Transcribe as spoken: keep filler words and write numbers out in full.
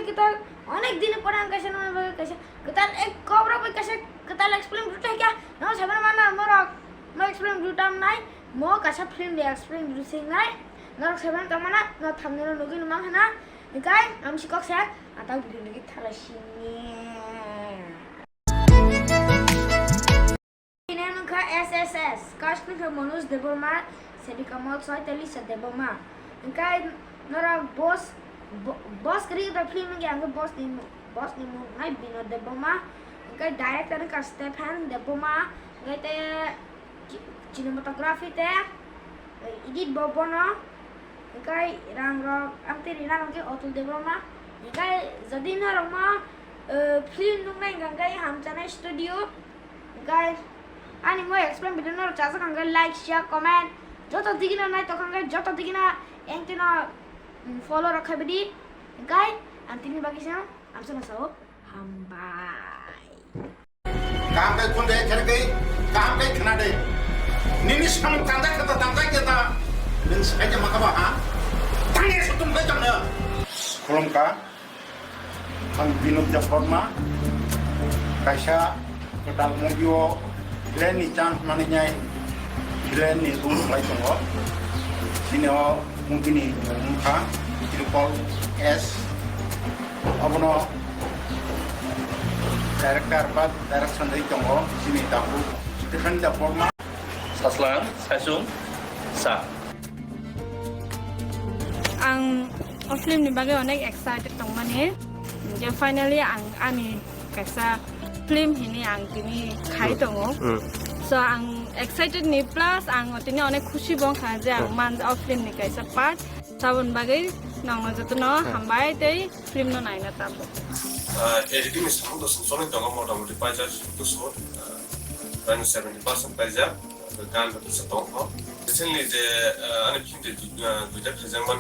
Kwtal, onek din pore ang kaisa nokni bagwi kaisa kwtal ek kobra bai kaisa kwtal explain rwtwi kha. No sabar mana morok, no explain rwtam nai, mo kaisa film de explain rwsing nai. Norok sabar tongmana, no thumbnail nugwi numa hana. Hikai, ang si kok sa, atang video nugwi thala sini. Bini mung kha S S S, cast ni kha Manoj Debbarma, Sedika Molsoi tei Lisa Debbarma. Hingkai norok boss, bo-, boss kwrwi ba film ni ang boss ni, boss ni mung nai Binod Debbarma. Hingkai director ni kha Stephen Debbarma. Hingkai te ci-, cinematography te edit bo bono. Hingkai rang rok amtwi rina rok khe Atul Debbarma. Hingkai jodi norok ma, eh, film nuknai hingka khe Hamchanai Studio. Hingkai ani mo explain video norok chajak hingka khe like, share, comment joto digino nai tokha hingka khe joto digino engtino, mm, follow rok khai bidi. Hingkai ang tini bagwi se amsano sao. Hambai. Kaham khe khun de, khe de, kaham khe khna de. Nini samung tangdai khe ta, tangdai khe ta. Nini sai khe ma kha ba ha? Tangye sutum khe tangno. Khulumkha. Ang Binod Debbarma. Kaisa kwtal movie o villain ni chance manwi nai villain ni role khlai tongo. Chini o movie ni mung wngkha Triple S. Abono director ba direction ri tongo chini tabuk Stephen Debbarma. Saslang, Saisung, Sa. Ang o film ni bagwi onek excited tongmani. Je finally ang ani kaisa film hini ang tini khai tongo. Hmm. So ang excited ni plus ang tini onek khusi bo wngkha je ang Hmm. man o film ni kaisa part. Saboni bagwi nangno jotono Hmm. hambai tei film no naina tabuk. Ah, editing ni samung to sumsoni tongo, motamoti paijak sumsoni, ah, seventy percent paijak, gan rok kisa tongo. Recently je, ah, ani film je, ah, duita khaijakmani.